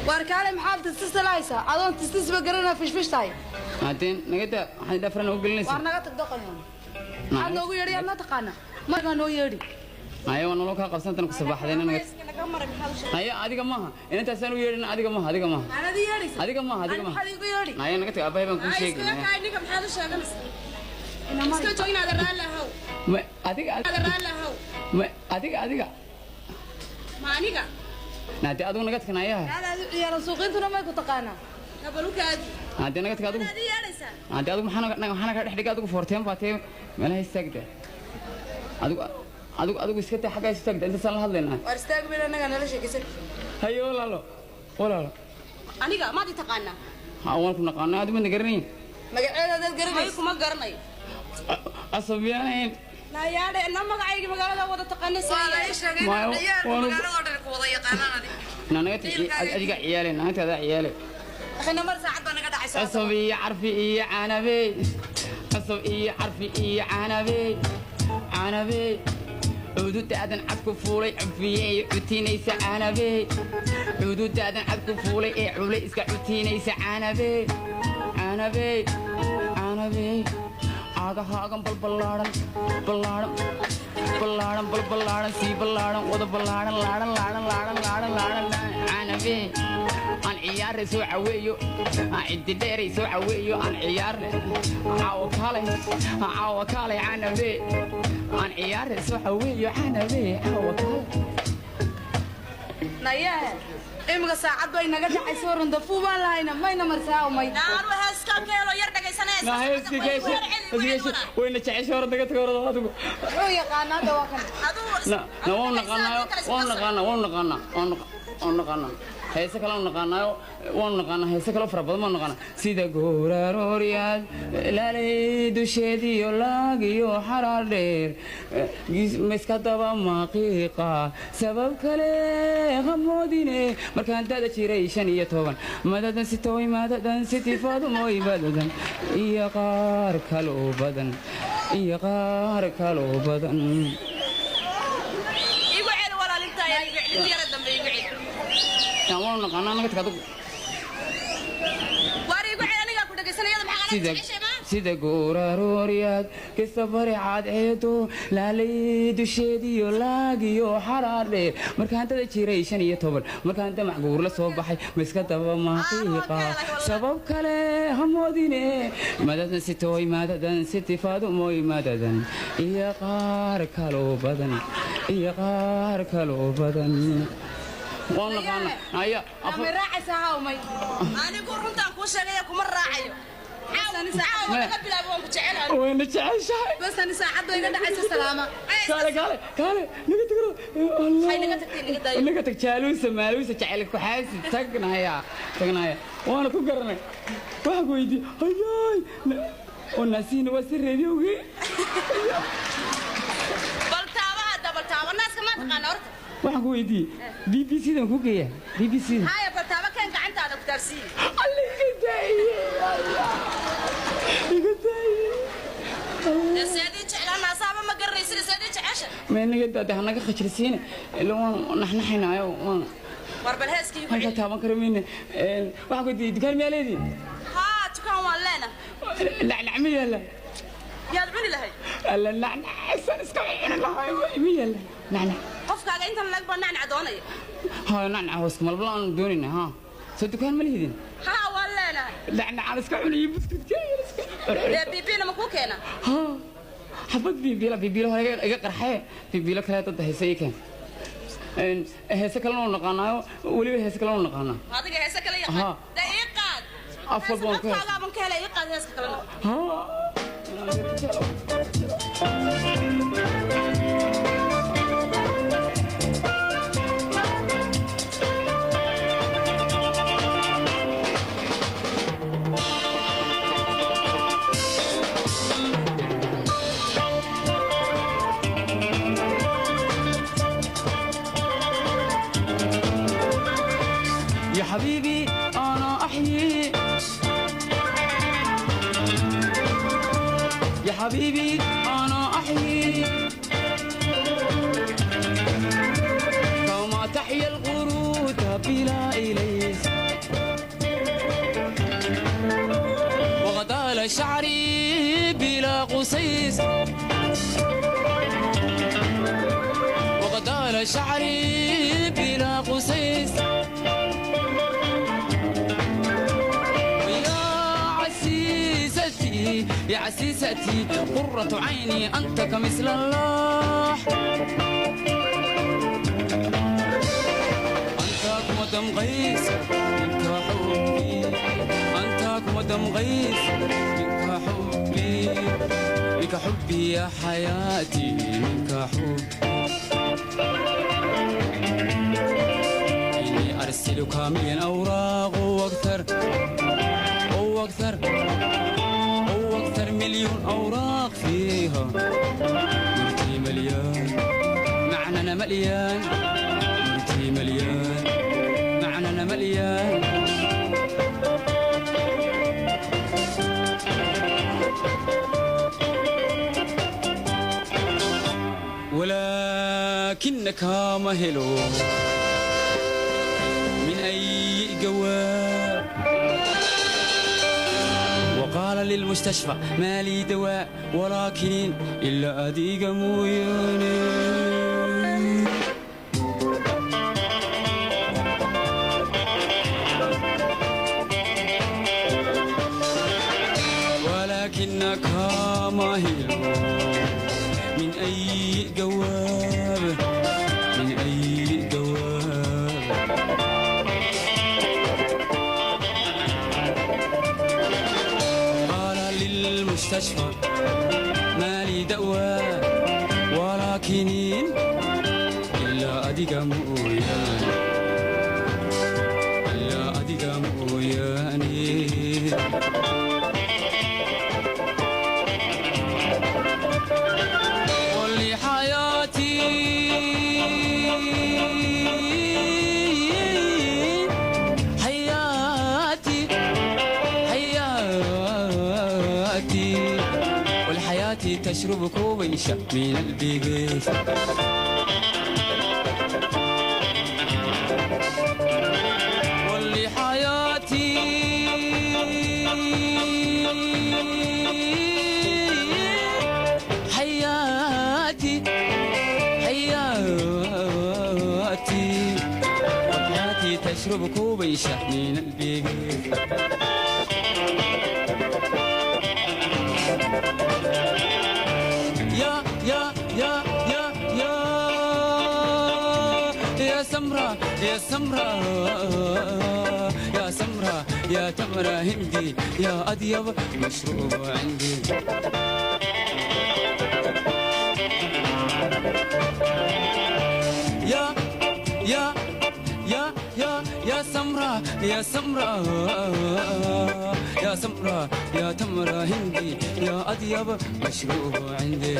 Waar kaale, maxaad tistislaysaa adoon tistisba garanaa, fishfish tahay? Haddeen nagada waxaan dhafran ugu gelinaysaa. Waar naga tag, doqonya. Maxaad noogu yeedhi? Yaad noo taqaana markaa noo yeedhi. Haya, waa nolol kaa qabsantan ku sabaxdeen naga. Haya, adiga maaha, inantaasaan u yeedhin. Adiga maaha, adiga maaha. Maxaad ii yeedhaysaa? Adiga maaha, adiga maaha. Maxaad iigu yeedhi? Haya, naga tag, aabbahay baan kuu sheegi. Ninka maxaad u sheeganaysaa? Iska joog inaad raalli ahow. Ma adiga? Raalli ahow. Ma adiga, adiga? Ma aniga? Naade, adigu naga tag nayaha. Aad u ciyaaran, suuqintuna may ku taqaanaa. Nabalukaadi. Haddee naga tag adigu. Maxaad ii yeedhaysaa? Haddee adigu maxaa naga dhex dhigay? Adigu foorteen baa tee, meelaha istaagda adigu, adigu, adigu iska taa, xaggaa istaagda, intaasaan la hadlaynaa. Waar istaag bil, annagaa nala sheekaysan. Haye walaalo, walaalo. Aniga maad i taqaanaa? Ha, waan ku naqaanaa, adigu madna garanayn. Magaceeda hadaad may garanaysa? Kuma garanayo. Asabiyaanayn. Naayaadhe, na magacayga magaalada wada taqaanay. Waa la ii sheegay Maayo, inaad ciyaarka magaalada oo dhan ku wada yaqaanaan adiga. Na naga tag, adiga ciyaale, naga tag, adaa ciyaale. Akhina mar saacad baa naga dhacaysa. Cusub iyo carfi iyo canabey, cusub iyo carfi iyo canabey, canabey, cududaadan cad ku fuulay cufiyey cutinaysa canabey, cududaadan cad ku fuulay ee culay iska cutiinaysa canabey, canabey, canabey, caagahaagan balballaaran, ballaaran, ballaaran, balballaaran, sii ballaaran, wada ballaaran, laaran, laaran, laaran, laaran, laaran, canabey, aan ciyaare soo caweeyo, aan ciddi dheeray soo caweeyo, aan ciyaare caawa kaalay, caawa kaalay, canabey, aan ciyaare soo caweeyo, canabey, caawa kaalay. Nayahe, imika saacad bay naga dhacaysa, rundafuu baan lahayna mayna marsaa may. Naanu heeskan ka helo yar dhagaysanaya. Wayna jecesha hore, daga tago hore adigu. Muxuu yaqaanaa hadda waa kan? Na na waan naqaanaayo, waan naqaanaa, waan naqaanaa, waan naqaanaa, heese kale waan naqaanaayo, waan naqaanaa heese kale fara badan baan naqaanaa, sida goorarooryaad laalay dusheediyo laagiyo xaraar dheer miska daba maqiiqa, sabab kale hamoodine markaan dada jiray 15, madadan sitoy, madadan sitifadumoy, madadan iyo qaar kaloo badan, iyo qaar kaloo badan. Igu celi walaalintaa, igu celi inta yara dambe, igu celi. Waan naqaanaa, naga tag adigu. Waar igu celi, anigaa ku dhagaysanayada, maxaa sida jeceshay ma? Sida goorarooryaad kasta bari cadceedo laalay dusheediyo laagiyo xaraar dheer markaan dada jiray 15, markaan damac guur la soo baxay miska daba maqiiqa, sabab kale hamoodine madadan sitooy, madadan sitifadumoy, madadan iyo qaar kaloo badan, iyo qaar kaloo badan, waan naqaana aya. Ma raacaysaa haw may? Anigu runtaan kuu sheegaya, kuma raacayo. Caawa laga bilaabo waan ku jecelahay. Wayna jeceshahay. Bas ani saacad bay iga dhacaysa, salaama. Kaale, kaale, kaale, naga tag. Waxay naga tagtay, naga daayo. Naga tag, jaaluusa maaluusa jecel ku xaasi, tagnaya, tagnaya, waana ku garanay. Waxaan ku weydiiyey, hayaay, oo naasiina waa si reediyowgii. Bal taaba hadda, bal taaba naaska ma taqaana horta? Waxaan ku weydiiyey BBC dan ku geeya BBC da. Haya, bal taaba keen, gacantaada ku taabsiiye. Alla, iga daaye, iga daaye. Dee seedii jeclaa naasaaba ma garanaysid, seedii jecesha? Mee naga daade, hanaga khajirsiine, ila waan naxnaxaynaayo, waan War bal heeskii igu halkaa celi. Taaban karo mayne. Waxaan ku weydiiyey, dukaan miyaa leediin? Haa, dukaan waan leenahay. Nacnac ma yaala? Yaad cuni lahayd? Alla, nacnac iska cuni lahaa, ma yaala nacnac? Qofkaaga intan lag baa nacnac doonaya. Ha, nacnac hooska malbala aan doonayna. Ha, soo dukaan ma lihidin? Haa, waan leenahay. Nacnacaan iska cuniyo, buskudka iska. Dee bibiina ma kuu keena? Ha, xabad bibiila, bibiila hore iga qarxee, bibiilo kale dad heese ii keen. Heese kalena oo naqaanaayo, weliba heese kalena oo naqaanaa. Adiga heese kale Haa. yaqaan? Dee ii qaad. Af walba waan ku hees. Afkaagaaban ka helay, ii qaad heeska kalena. Ha. يا حبيبي أنا أحيي، يا حبيبي أنا أحيي كما تحيا القرود بلا إليس. قصيص وقد شعري بلا قصيص يا عسيستي يا عسيستي قرة عيني أنت كمثل الله أنت كمدم غيث منك حبي أنت كمدم غيث منك حبي منك حبي يا حياتي منك حبي إني أرسلك من أوراق وأكثر وأكثر وأكثر مليون أوراق فيها مرتي مليان معنانا مليان مرتي مليان معنانا مليان ولكنك مهلو من أي جواب وقال للمستشفى ما لي دواء ولكن إلا أديق موياني ولكنك مهلو من أي جواب من أي جواب قال للمستشفى ما لي دواء ولكن إلا أديك موياني إلا أديك موياني حياتي حياتي حياتي والحياة تشرب كوبيشة من البيبيس واللي حياتي حياتي حياتي وحياتي تشرب كوبيشة من البيبي يا يا يا يا يا يا سمرة يا سمرة يا سمرة يا تمرة هندي يا أطيب مشروب عندي يا يا يا يا يا سمرة يا سمرة يا سمرة يا تمرة هندي يا أطيب مشروب عندي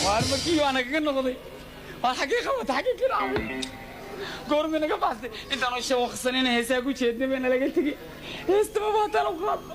وارمكي وانا كنقضي والحقيقة وتحقيق العظيم goormay naga baxsay intaan u shawaqsanayna heesaa ku jeednay bayna laga tegey heestama baataan u qaadno.